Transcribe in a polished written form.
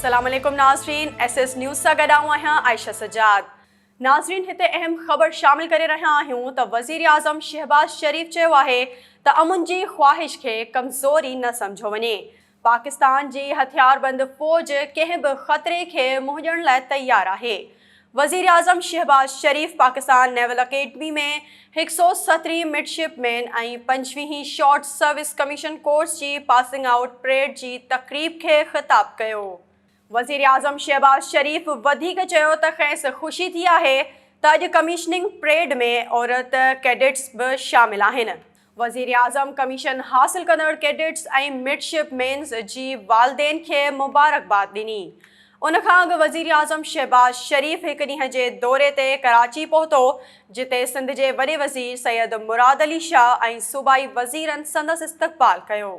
السلام عليڪم ناظرين ايس ايس نيوز سان گڏ آئون آهيان عائشه سجاد ناظرين هتي اهم خبر شامل ڪري رهيا آهيون ته وزيراعظم شهباز شريف چيو آهي ته امن جي خواهش کي ڪمزوري نه سمجهيو وڃي پاڪستان جي هٿياربند فوج ڪنهن به خطري کي منهن ڏيڻ لاء تيار آهي. وزيراعظم شهباز شريف پاڪستان نيول اڪيڊمي ۾ هڪ سئو سترهين مڊ شپ مين ۽ پنجويهين شارٽ سروس ڪميشن ڪورس جي پاسنگ آئوٽ پريڊ جي تقريب کي خطاب ڪيو. وزيراعظم شهباز شريف وڌيڪ چيو ته کيس خوشي ٿي آهي ته اڄ ڪميشننگ پريڊ ۾ عورت ڪيڊٽس به شامل آهن. وزيراعظم ڪميشن حاصل ڪندڙ ڪيڊٽس ۽ مڊ شپ مينز جي والدين کي مبارڪباد ڏني. ان کان اڳ وزيراعظم شهباز شريف هڪ ڏينهن جي دوري تي ڪراچي پهتو، جتي سنڌ جي وڏي وزير سيد مراد علي شاهه ۽ صوبائي وزيرن سندس استقبال ڪيو.